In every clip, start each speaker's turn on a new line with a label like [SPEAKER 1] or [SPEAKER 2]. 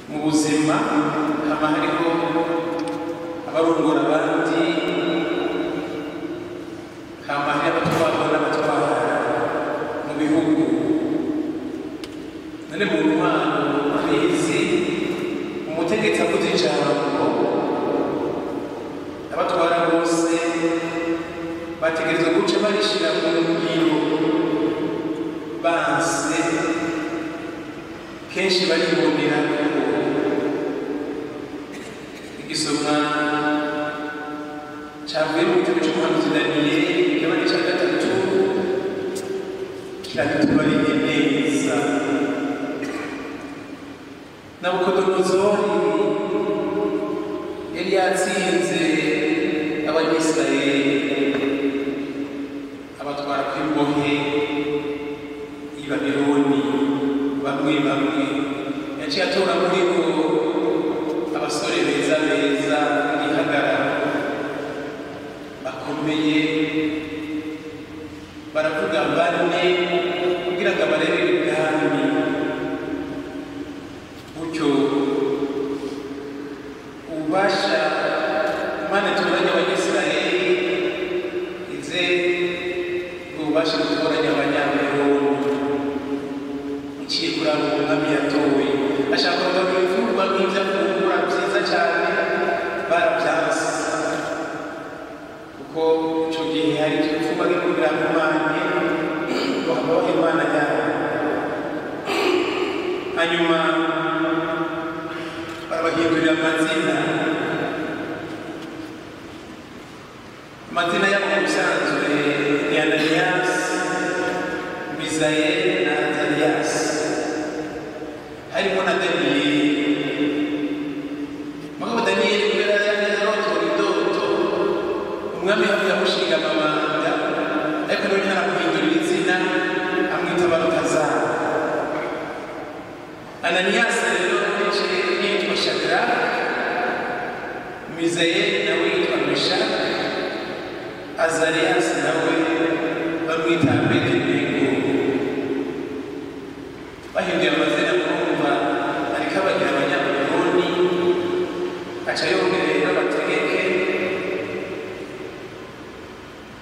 [SPEAKER 1] Mu buzima hama hariho abarongora abandi, hama hari abatwarwa n'abatwara mu bihugu. None mu ntwaro kwezi umutegetsi avuze ijambo, abatwara bose bategerezwa guca barishira mu ngiro. Banse kenshi baribonera. Igisomwa cavuye mu gitabo c'umuhanuzi Daniyeli, igabane ca 3, kiratubariye neza. Nabukodonozori yari yatsinze Abanyisirayeli, abatwara kw'imbohe i Babiloni. Bamwe bamwe yaciye atora muri bo abasore beza beza b'igihagararo bakomeye, baravuga bane kugira ngo abarerere ibwami. Gutyo ububasha Imana itoranya Abanyisirayeli ize ububasha gutoranya Abanyababiloni iciye kuri abo umwami yatoye. Ashaka kugaburira imfungurwa nk'ibyo afungura byiza cyane, barabyanse, kuko icyo gihe hari imfungwa biriko birahumanye ngo habaho Imana yabo. Hanyuma barabahindurira amazina. Amazina yabo mu bisanzwe ni Ananiyasi, Misayeli na Azariyasi, harimo na Daniyeli. Mugabo Daniyeli, kubera yari yarotora indoto, umwami hafi yamushinga amabanga, ariko nawe ntaramuhindurira izina, amwita Balutazara. Ananiyasi rero yaciye yitwa Shadraka, Misayeli nawe yitwa Meshaki, Azariyasi nawe bamwita Abedenego. Bahinduye amazina, murumva ariko abagira Abanyababiloni. Aca yongera rero bategeke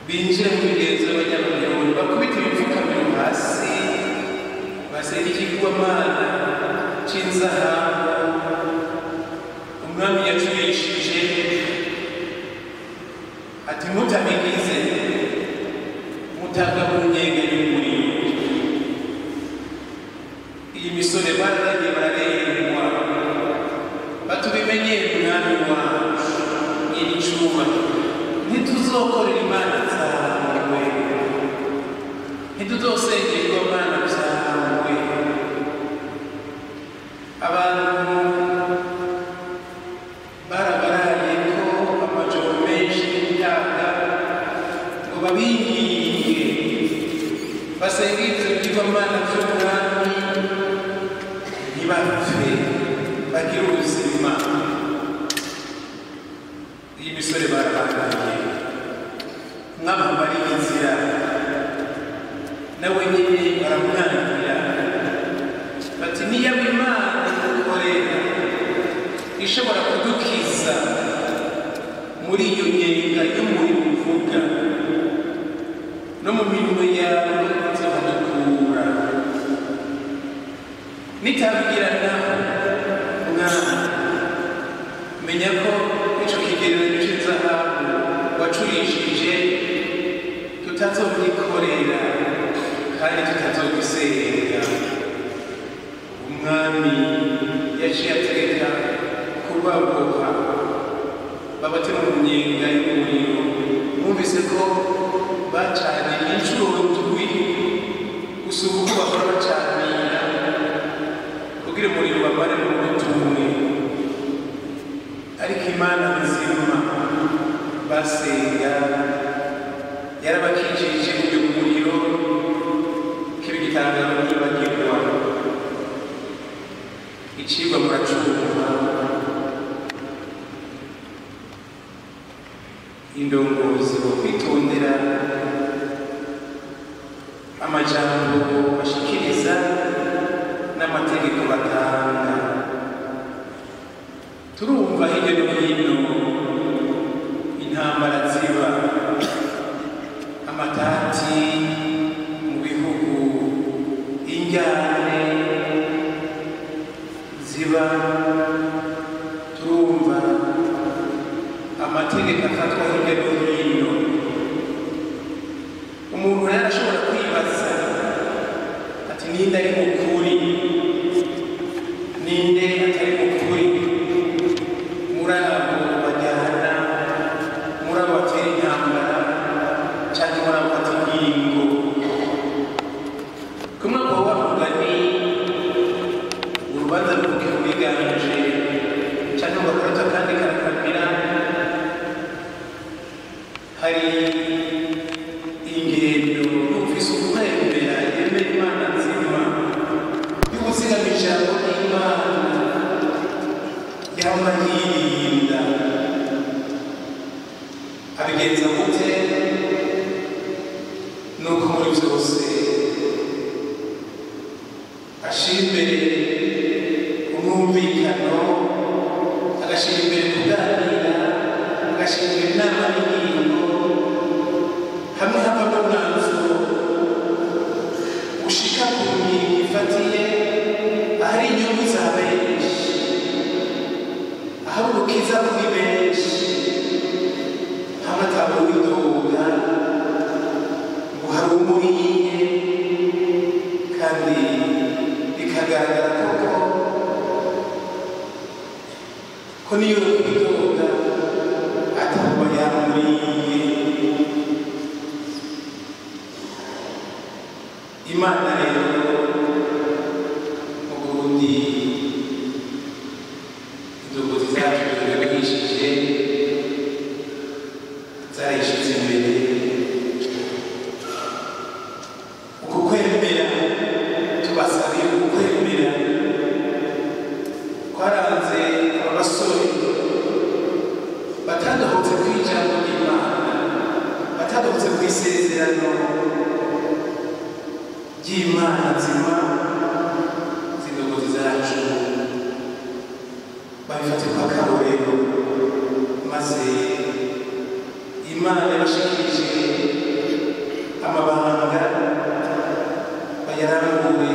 [SPEAKER 1] binjire mu migenzo y'Abanyababiloni, bakubita ibipfukamiro hasi, basenga ikigirwamana c'inzahabu umwami yacurishije. Ati: "Mutabigize mutabwa mu nyenga y'umuriro." Iyi misore bararagiye, bararengwa, batubimenyere mwami wacu nyir'icubahiro, ntituzokorera imana zawe, ntituzosenga ibigirwamana byawe. Abantu barabaraye ko amajoro menshi y'imyaka ngo babinginge basenge ibyo bigirwamana by'umwami, ntibapfe, bagire ubuzima. Iyi misore barabanganye, umwami amariye inzira, nawe nyine baramwangira, bati: "Niba Imana dukorera ishobora kudukiza muri iyo nyenga y'umuriro uvuga, no mu minwe yawe izohadukura. Nitabigira naho, mwami, menya ko ico kigereranyo c'inzahabu wacurishije tutazogikorera kandi tutazogisenga." Umwami yaciye ategeka kubaboha, babatema mu nyenga y'umuriro. Mwumvise ko bacanye inshuro ndwi gusumba uko bahora bacanira, kugira umuriro bamare mu munota umwe. Ariko Imana nzima basenga yarabakijije uyu muriro, kiba igitangaro ntibagirwa. Icigwa muracumva: indongozi kwitondera amajambo bashikiriza n'amategeko batanga. Turumva hirya no hino intambara ziba, amatati mu bihugu, injyane ziba, turumva amategeko afatwa hirya no hino. Umuntu rero arashobora kwibaza ati: ninde ari mukuri, ninde atari mukuri muri abo bajyana, muri abo batera intambara, cyangwa muri abo bafata ingingo? Kumwe kwa wa mugani, urubanza rukukira wiganje cyangwa ngo akarota kandi karakamira. Hari ingendo y'ufise ukwemera, yemera Imana nzima, y'uguzigama ijambo ry'Imana, yama yirinda. Abigenza gute? Nuko muri byose ashira imbere umwumvikano, agashyira imbere kuganira, agashyira imbere inama n'ingingo, hamwe havamo umwanzuro ushika ku ngingo ifatiye ahari inyungu za benshi, ahari urukiza kuri benshi, hamwe atawidoga ngo hari umuriye, kandi bikagaragara koko ko niyo kwidoga ataba yamuriye. Imana rero mu Burundi, indongozi zacu zirabihishije, zarayishize imbere uku kwemera. Tubasabiye uku kwemera kwaranze aba basore batadohotse kw'ijambo ry'Imana, batadohotse kw'isezerano ry'Imana nzima. Z'indongozi zacu babifate kw'akarorero, maze Imana yabashikirije amabanga bayarangure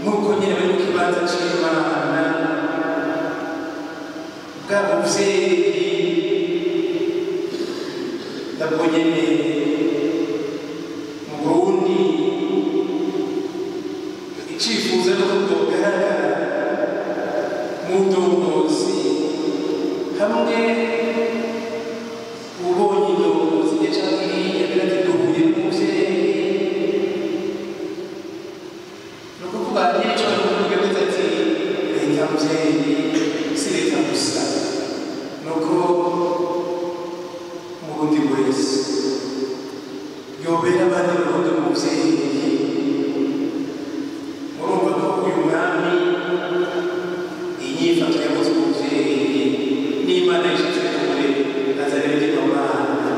[SPEAKER 1] nk'uko nyine bari mu kibanza c'Imana. Bwa buvyeyi nabwo nyene mu Burundi, icifuzo nuko bwogaragara mu ndongozi, hamwe ubonye indongozi igihe canke iriya agira ati: duhuye n'umuvyeyi. Ni ukuvuga nyine ico bari kuvuga yavuze ati: leta muvyeyi si leta gusa, nuko umurundi wese yobera abandi Barundi umuvyeyi. Murumva ko uyu mwami inyifato yakoze umuvyeyi, n'Imana yishatse kure azana ibigirwamana.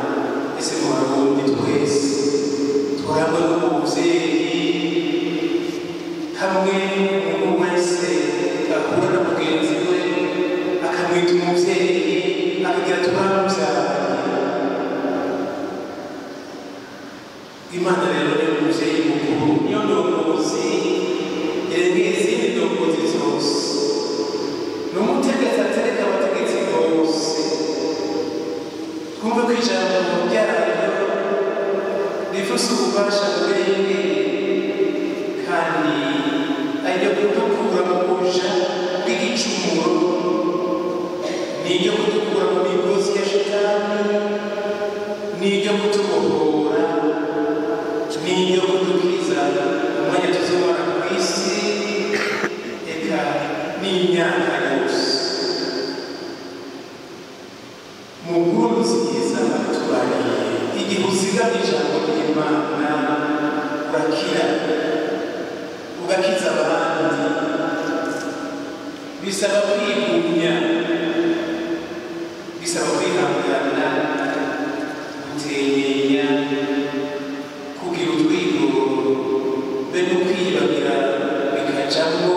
[SPEAKER 1] Ese mu Barundi twese turangwa n'umuvyeyi, hamwe umuntu wese ahura na mugenzi we akamwita umuvyeyi, akagira turamuvyaye? Imana rero ni umuvyeyi mukuru, niyo ndongozi irengeye izindi ndongozi zose, ni umutegetsi atereka abategetsi bose. Twumve ko ijambo ryayo rifise ububasha burengeye, kandi ariryo kudukura mu buja bw'igicumuro, ni iryo kudukura mu migozi ya Shitani, ni iryo kutubohora, ni iryo kudukiza umwanya tuzobona ku isi, eka n'imyaka yose. Mu nkuru nziza batubariye, igihe uzigamye ijambo ry'Imana urakira, ugakiza abandi. Bisaba kwigumya, bisaba kwihangana, gutenyenya, kugira utwigoro, be no kwibagira bikajamwo,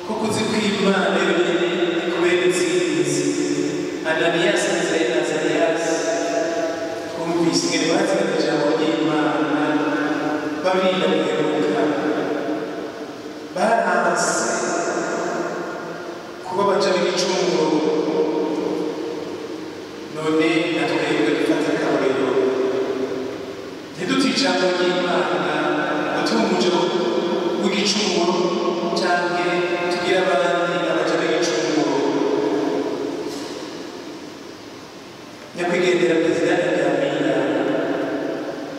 [SPEAKER 1] kuko uzi ko Imana Babirinda guhemuka, baranse kuba baja b'igicumuro. None natwebwe dufata akarorero, ntidute ijambo ry'Imana ngo tube umuja w'igicumuro canke tugire abandi abaja b'igicumuro. Nyakwigendera Perezida Ntaryamira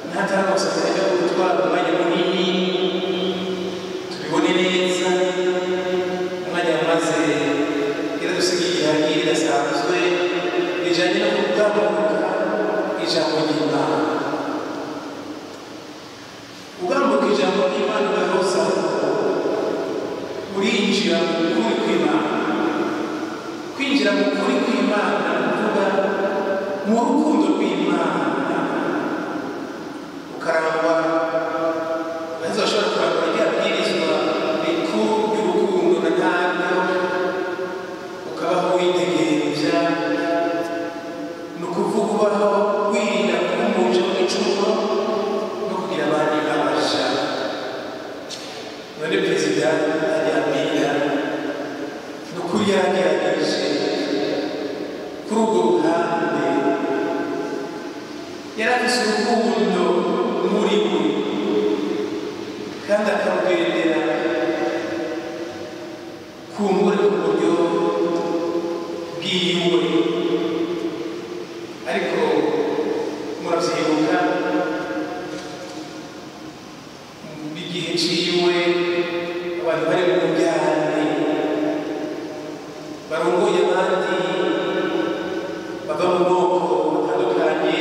[SPEAKER 1] ntatararonsa akaryo ko gutwara umwanya munini, tubibone neza. Umwanya yamaze yaradusigiye ihagi ridasanzwe rijanye no kugambuka ijambo ry'Imana. Ugambuka ijambo ry'Imana ugahoza, urinjira mu kuri kw'Imana. Kwinjira mu kuri kw'Imana ni ukuvuga mu rukundo rw'Imana, ukarangwa ugaheza washobora kurangwa rya bwirizwa rikuru ry'urukundo na ntaryo, ukabaho widegemvya. Ni ukuvuga ubaho wirinda kuba umuja w'igicumuro no kugira abandi abaja. None Perezida Ntaryamira ni ukuri yaragerageje kuri urwo ruhande, yari afise urukundo muri we kandi akarugendera kumbure ku buryo bwiwe. Ariko muravyibuka igihe ciwe abantu bari mu njyane, barongoye abandi bava mu moko atandukanye,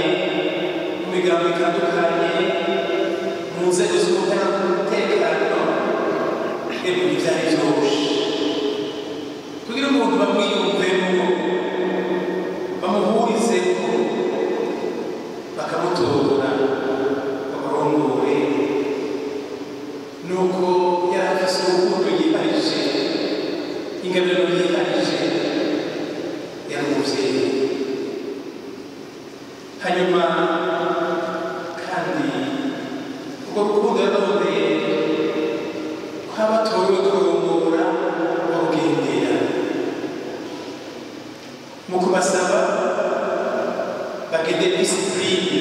[SPEAKER 1] mu migambo itandukanye, mu nzego z'umutekano, emwe ntivyari vyoroshe kugira umuntu bamwiyumvemwo, bamuhurizeko, bakamutora babarongore. Nuko yari afise urukundo yiharije, ingabirano yiharije, yari umuvyeyi. Hanyuma kandi urwo rukundo yararondeye ko abatorewe kurongora barugendera mu kubasaba bagende discipline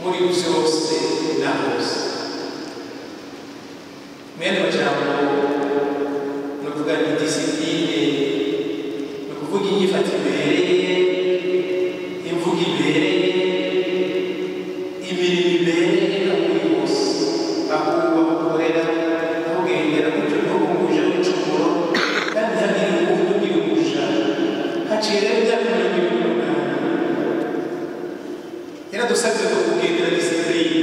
[SPEAKER 1] muri vyose na hose. Mwene majambo ni ukuvuga ni discipline, ni ukuvuga inyifato ibereye, imvugo ibereye, imirimo ibereye aho uri hose, aho uba, aho ukorera, aho ugendera, gutyo ntube umuja w'icumuro kandi ntihagire uwundi ugira umuja. Haciye rero imyaka 28, yaradusabye ngo kugendera discipline,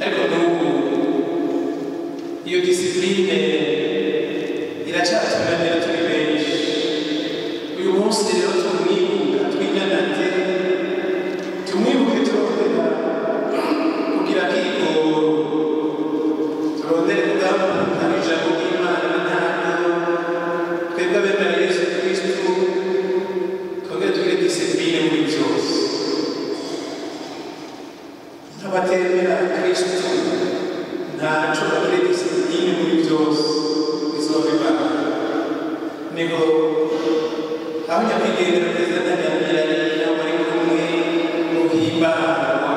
[SPEAKER 1] ariko n'ubu iyo discipline iracatunanira turi benshi. Uyu munsi rero tumwibuka twinanate, tumwibuke turondera kugira akigoro, turondere kugambuka ijambo ry'Imana n'intango. Twebwe abemera Yesu Kristu twongere tugire discipline muri byose. N'abatemera Kristu ntaco bagire discipline muri byose, bizobibana. Niho aho nyakwigendera Perezida Ntaryamira nawe bari kumwe muhimbarwa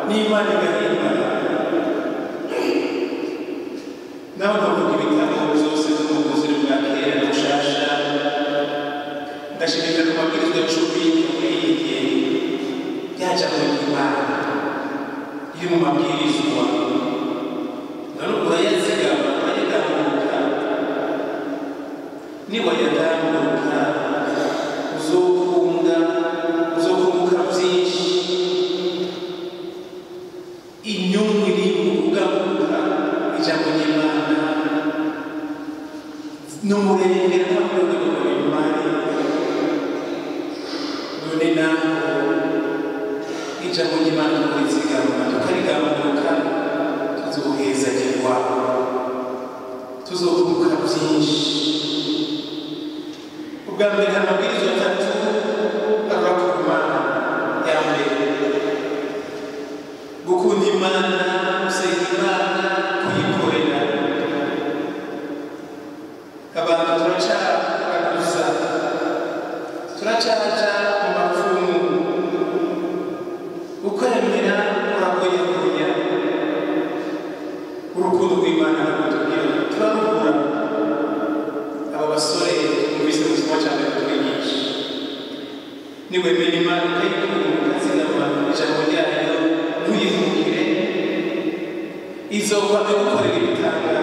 [SPEAKER 1] n'Imana igahimbara. Naho nkavuga ibitabo byose byo mu buzima bwa kera na bushasha, ndashimira ku mabwirizwa 10 yakwiye rya jambo ry'Imana riri mu mabwirizwa. None urayazigama, urayagambuka? Niwayagambuka uzokunga, uzokunguka byinshi. Inyungu iri mu kugambuka ijambo ry'Imana n'umurengera ntabwo bimare. None naho ijambo ry'Imana tukarizigama, tukarigambuka, tuzohezagirwa, tuzokunguka byinshi. Ubwa mbere hari amabwiriza 3 ava ku Mana. Ya mbere, gukunda Imana Imana kuyikorera. Abantu turacaraguza, turacaja mu bapfumu, ukwemera uragoyagoya. Urukundo rw'Imana rutubwira turarubura. Aba basore twumvise mu kigo cya mbere twigisha, niwemera Imana ukayikunda, ukazigama ijambo ryayo, ntuyihungire, izokwame gukorera ibitangaro.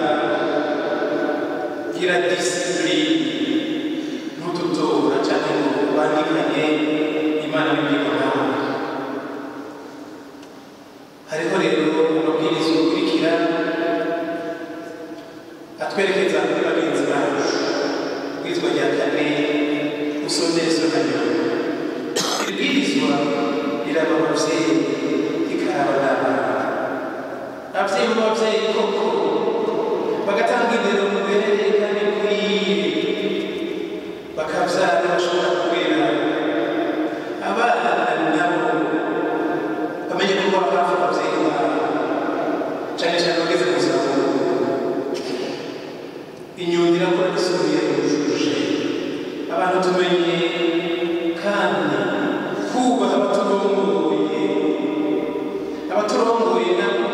[SPEAKER 1] Gira discipline, ntututora cyane ngo ubangikanye Imana n'ibyigo nawe. Hariho rero amabwiriza ukurikira atwerekeza kuri bagenzi bacu. Ibwirizwa rya kane, usome so na nyoko. Iri bwirizwa riraba abavyeyi, rikaraba n'abana. Abavyeyi b'abavyeyi koko bagatanga indero mubereye kandi ikwiye, bakavyara bashobora kurera. Abana nabo bamenye kuba hafi abavyeyi babo, cane cane bageze mu zabukuru. Inyundo irakora isubira yujuje. Abantu tumenye kandi kubaha abaturongoye. Abaturongoye nabo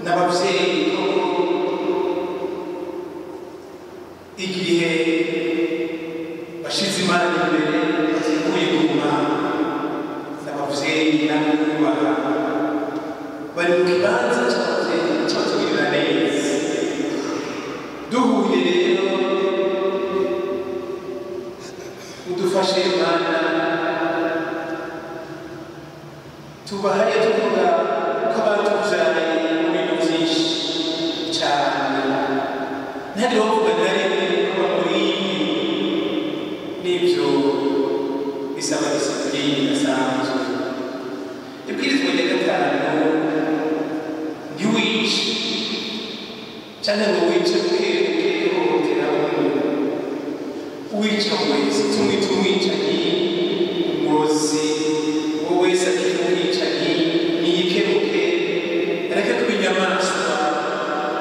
[SPEAKER 1] n'abavyeyi koko, igihe bashize Imana imbere, batikuye ku Mana, n'abavyeyi nabo kubaha, bari mu kibanza c'abavyeyi c'abatugirira neza. Duhuye rero, udufashe Imana, tubahaye tuvuga ko batuvyaye mu bintu vyinshi cane. Ntihagire uwovuga na rimwe ko bamuriye n'ivyo bisaba discipline idasanzwe. Ibwirizwa rya gatanu, ntiwice canke ngo wice bukebuke, ihohotera umuntu. Uwica wese tumwita umwicanyi, umurozi. Uwo wese akiri umwicanyi niyikebuke, areke kuba inyamaswa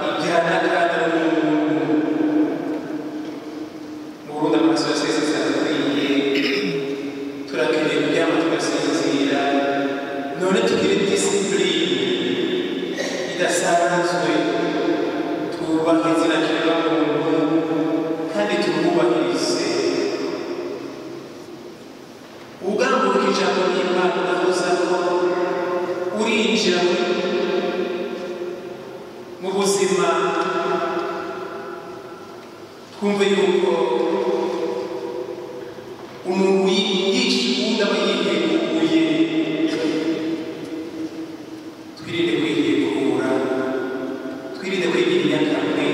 [SPEAKER 1] igihana kandi ari umuntu. Mu Burundi amaraso yose arakwiye, turakeneye kuryama tugasinzira. None tugire discipline idasanzwe, twubahe izina kiremwamuntu kandi tumwubahirize. Ugamburuka ijambo ry'Imana udahozako, urinjira mu buzima. Twumve yuko umuntu yica uwundi aba yihekuye. Twirinde kwihekura, twirinde kwigira inyakamwe,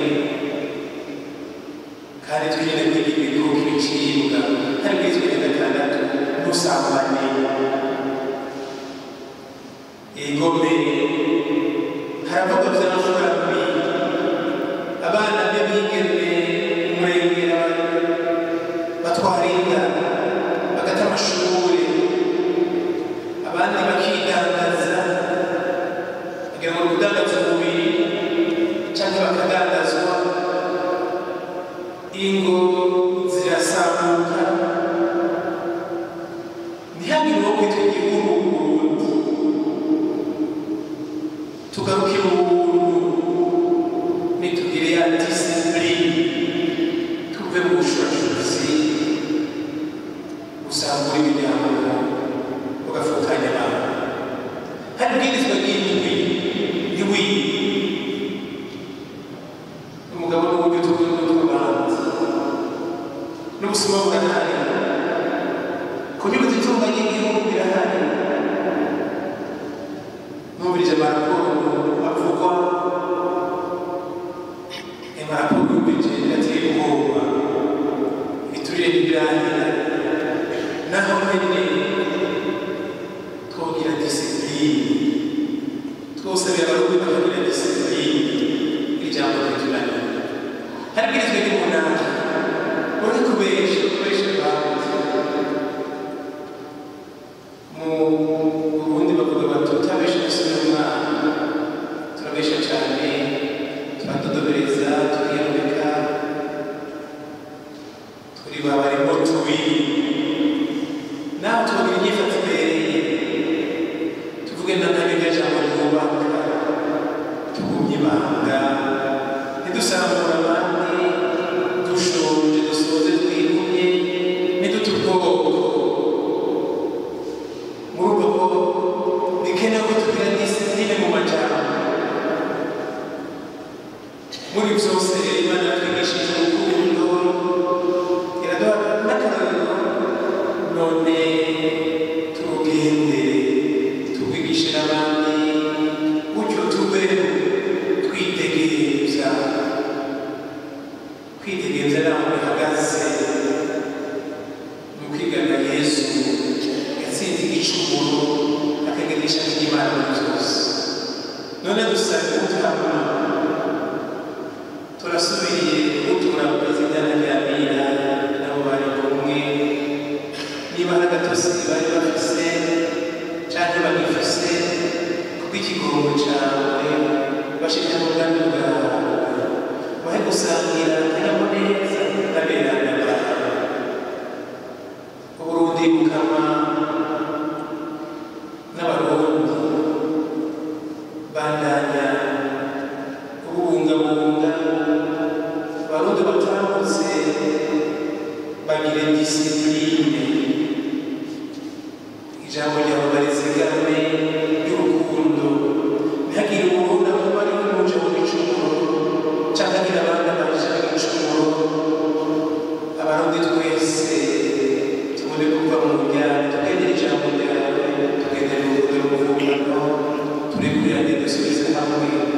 [SPEAKER 1] kandi twirinde kwigira ibikoko ibicibwa. Hari bwizwe rya gatandatu, ntusambane. Igome haravugwa vya mfura mbi, abana b'abigeme umurengera batwara inda, bagata amashuri, abandi bakidandaza, bagira ngo kudandaza umubiri canke bakadandazwa. Ingo zirasambuka. Ntihagire uwo kwitwa igihugu mu Burundi. Tugaruke ubuntu, nitugire ya discipline, tuve mu bushurashuzi busambura imiryango, bugafukanya abantu. Hari ibwirizwa ry'indwi, ntiwibe. Umugabo n'uburyo tw'abandi n'ubusuma burahari, kunyuruza itunga ry'igihugu birahari. Numvirije amaraporo avugwa, amaraporo yumvirije ateye ubwoba. Ibiturire ntibirahera. Naho nyene twogira discipline, twosabira Abarundi bakagira discipline, iri jambo rituranye. Hari ibwirizwa ry'umunani, ureke kubesha, kubesha abandi. Mu Burundi bavuga bati utabesha gusubira umwana. Turibabaremo tubiri nawe tuvuga inyifato ibereye, tuvuge na ntabwo jambo ryubaka, tugumye ibanga, ntidusambure abandi, dushonje dusoze twigumye, ntidute ubwoko. Murumva ko bikenewe ko tugira discipline mu majambo. Muri byose rero Imana yatwigishije urukundo, iraduha n'akarorero, none turugendere, tubigishe n'abandi, gutyo tube twitegereza. Kwitegereza naho bihagaze ni ukwigana Yesu yatsinze igicumuro akagirisha n'Imana muri byose. None dusabe gutama, turasubiriye gutura perezida na Nyampinga nabo bari kumwe, niba hari agatotsi bari bafise canke bagifise, kubw'ikigongo cawe bashike mu bwami bwawe, bahe gusangira akanyamuneza n'aberanda bawe. Uburundi bukama n'Abarundi bandanya kubungabunga, Abarundi batambutse bagire discipline, ijambo ryawe barizigame ry'urukundo, ntihagire Umurundi aguma ari umuja mu gicumuro canke agira abandi abaja mu gicumuro. Abarundi twese tubone kuva mu njyana, tugendere ijambo ryawe, tugendere urukundo n'umuvukano, turekurane, dusubize hamwe.